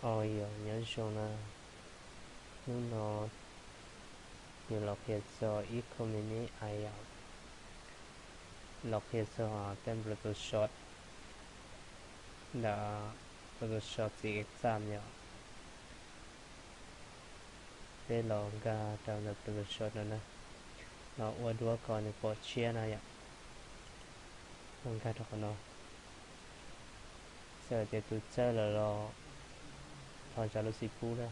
Os, yog nyob zoo na, hnub no yus los qhia txog ib qho me me ai yom, los qhia txog tej Photoshop ntawm Photoshop txiv exam yom. Peb los nkag rau ntawm Photoshop no na, los ua duab kom nws pom tshiab na yom. Los nkag rau qhov no, txawm tias tus txawj lawm los thov zam lub txim pub na,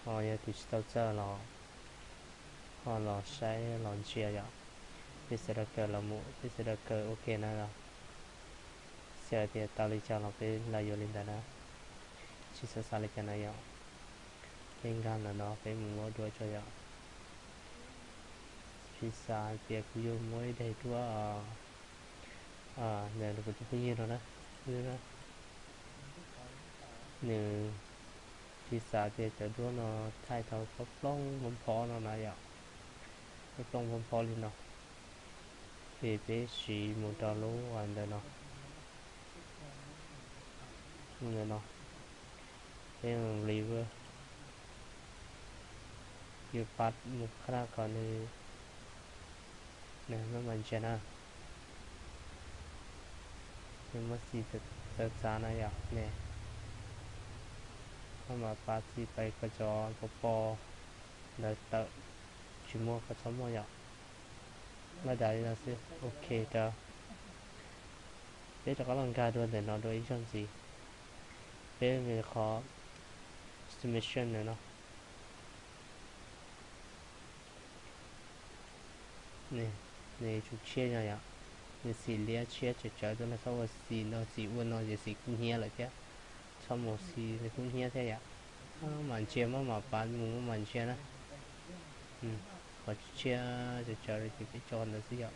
ho yog tus tsis tau txawj los ho los saib los ntsia yom. Peb sawv daws kawm los mus, peb sawv daws kawm ua ke na los, txawm tias tau li cas los peb los yuav li ntawd na, tsis xav xav li cas na yom. Peb nkag ntawm no peb mus ua duab tso yom. Tsis xav hais tias kuv yuav muab ib daim duab ntawm kuv tus phooj ywg no na, nws tsis xav tias cov duab no thaij tau plooj plooj phob phob no na yom, plooj plooj phob phob li no, ces peb siv mus rau lub ntawm no, ntawm no, peb mus li, yus pab mus qhab kom nws, nws maj mam ntsia na. Nws muaj xim txawv txav na yom ne, maj mam pab txim pais kom cov pos pos ntawd tawm, tsis muaj kom txhob muaj yom. Laj dav li no xwb, ok rau. Peb rov qab los nkag dua ntawm no dua ib zaug ntxiv, peb mus qhov estimation ntawm no. Nws tsum tshiab no yom, nws xim liab tshiab tsawv tsawv tuaj no, txhob ua xim no, xim ua no ces xim kub hnyiab lawm thiab. Txhob mus xim kub hnyiab thiab yom. Maj mam ntsia, maj mam pab mus maj mam ntsia na. Qhov tshiab tsawv tsawv ces peb tso ntawd xwb yom.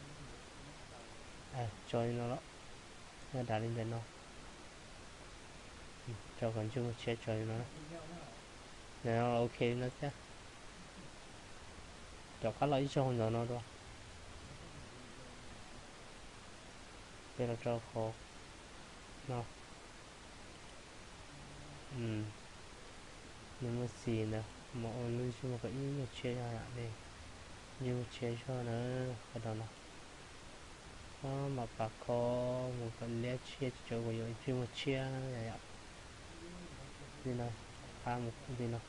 Tso li no los, laj dav li ntawm no, tso kom ntsej muag tshiab tso li no. Ntawm no los ok li no thiab. Rov qab los ib zaug ntawm no dua. Peb los rau qhov no. Nws muaj xim ntawd, mas ua lub ntsej muag kom ib nyuag tshiab zog yom ne, ntsej muag tshiab zog na, qhov no no. Maj mam pab kho mus kom liab tshiab, tsis txhob ua yuav ntsej muag tshiab yom. Li no, pab mus li no.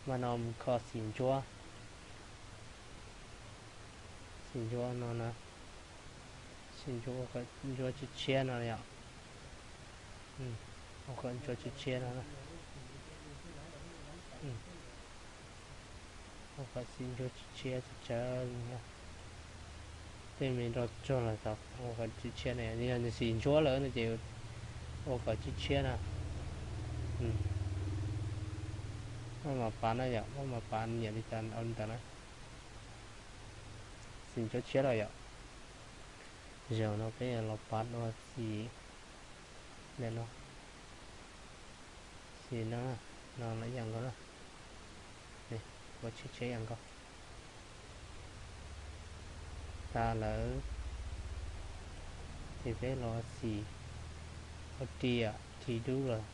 Mas no mus kho xim ntsuab, xim ntsuab no na, xim ntsuab, ntsuab tshiab tshiab no yom. Ua kom ntsuab tshiab tshiab no, ua kom xim ntsuab tshiab tshiab tsawv tsawv li no. Tej me nroj tsuag los xav ua kom tshiab tshiab na, yog nws xim ntsuab lawm no ces ua kom tshiab tshiab na. Maj mam pab na yom, maj mam pab nyiam li cas ua li ntawd na. Xim ntsuab tshiab lawm yom. Zaum no peb los pab dua xim ntawm no, xim no, no los ib yam nkaus na, ua tshiab tshiab ib yam nkaus. Tas lawm ces peb los xim ua tiam ris dub lawm,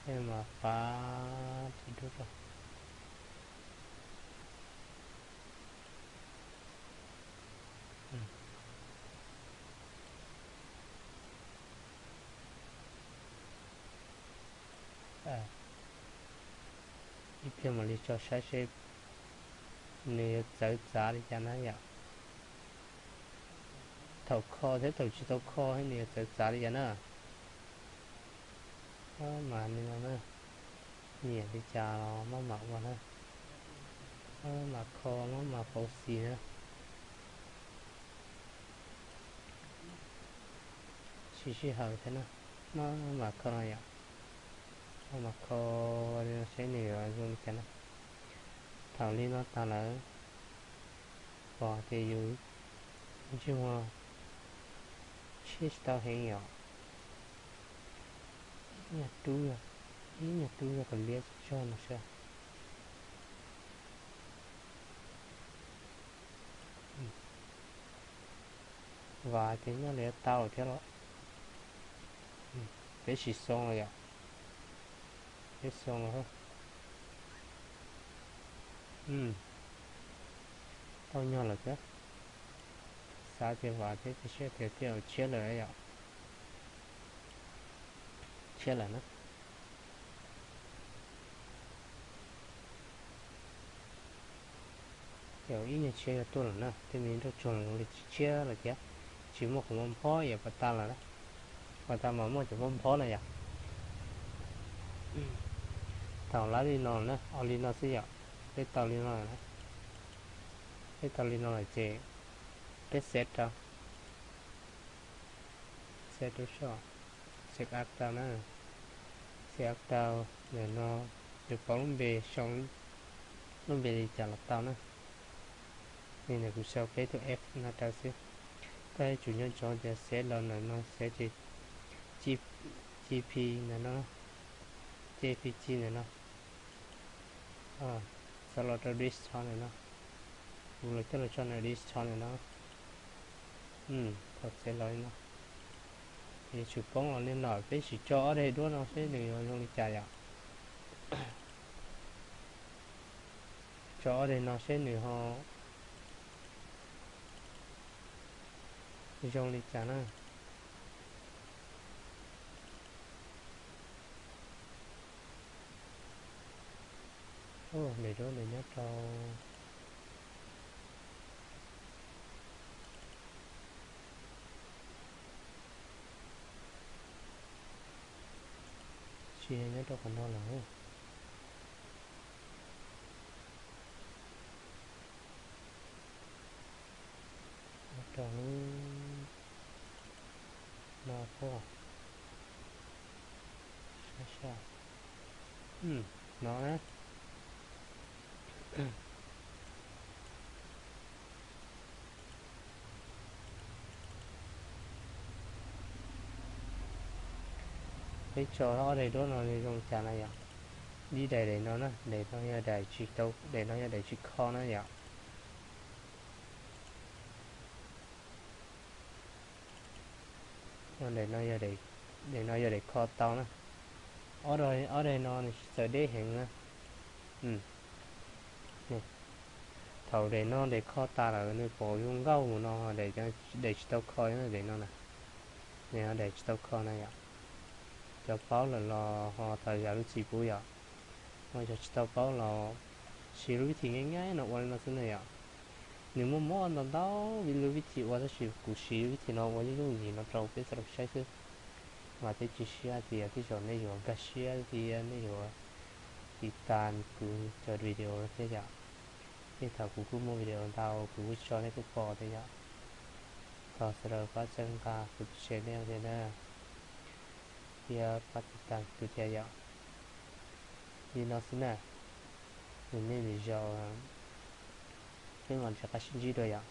peb mam pab ris dub rau. Ib pliag mam li tso saib seb nws yuav txawv txav li cas na yom. Thaum kho thiab thaum tsis tau kho nws yuav txawv txav li cas na. Maj mam li no na, nyiam li cas los maj mam ua na. Maj mam kho, maj mam pauv xim na. Siv sij hawm thiab na, maj mam kho no yom. Maj mam kho li no saib nws yuav zoo li cas na. Thaum li no tas lawm, pom tias yus ntsej muag tshiab tsis tau heev yom. Ib nyuag rub, ib nyuag rub kom liab zog no saib. Vam tias nyob li tau thiab los. Peb sim xoo los yom. Peb xoo los, tau nyog lawm thiab. Xav tias vam thiab cia siab tias tej zaum tshiab lawm yom. Tshiab lawm na. Ces ib nyuag tshiab yuav tuaj lawm na, tej me nroj tsuag zoo li tshiab lawm thiab. Tsis muaj qhov mob nphob yam pas tas lawm na. Pas tas mas muaj cov mob nphob na yom. Thaum lawv li no na, ua li no xwb yom. Peb tau li no lawm na. Peb tau li no lawm ces peb xev rau, xev rau soj, xev av rau na. Xev av rau, ntawm no yuav pauv lub npe, sau lub npe li cas los tau na. Li ntawm kuv sau peb tug F no rau xwb. Tab sis tsum nco ntsoov tias xev los ntawm no xev ces G P ntawm no, J P G ntawm no, xav los rau desktop ntawm no, kuv los coj los tso ntawm desktop ntawm no. Thaum xev los li no, yuav tsum poob los li no, peb sim tso ob daim duab no seb nws yuav zoo li cas yom. Tso ob daim no seb nws ho zoo li cas na. Daim duab ntawd nyob rau, tsis nyob rau qhov no lawm. Nyob rau lub no, sab sab no na. Peb tso ob daim duab no zoo li cas na yom. Ib daim, daim no na, daim no yog daim tsis tau, daim no yog daim tsis kho na yom. Daim no yog daim kho tau na. Ob daim no nws tsis txawv deb heev na. Thaum daim no daim kho tas lawm nws pom zoo nkauj mus no, daim tsis tau kho daim no na. Daim no daim tsis tau kho na yom. Cov paub lawm los ho thov zam lub txim pub yom. Ho cov tsis tau paub los siv lub vib thim nyaj nyaj no ua li no xwb na yom. Nws muaj mob ntau ntau lub vib thim ua tab sis kuv siv lub vib thim no ua yooj yooj yim no rau peb sawv daws saib xwb. Vam thiab cia siab tias tej zaum nej yuav nkag siab thiab nej yuav tiv tas kuv cov video thiab yom. Tej thaum kuv kuj muaj video ntau kuv kuj tso nej kuj pom thiab yom. Thov sawv daws pab txhawb nqa kuv tus channel thiab na, thiab pab tiv tas kuv thiab yom. Li no xwb na, nws me me zaus peb mam rov qab sib ntsib dua yom.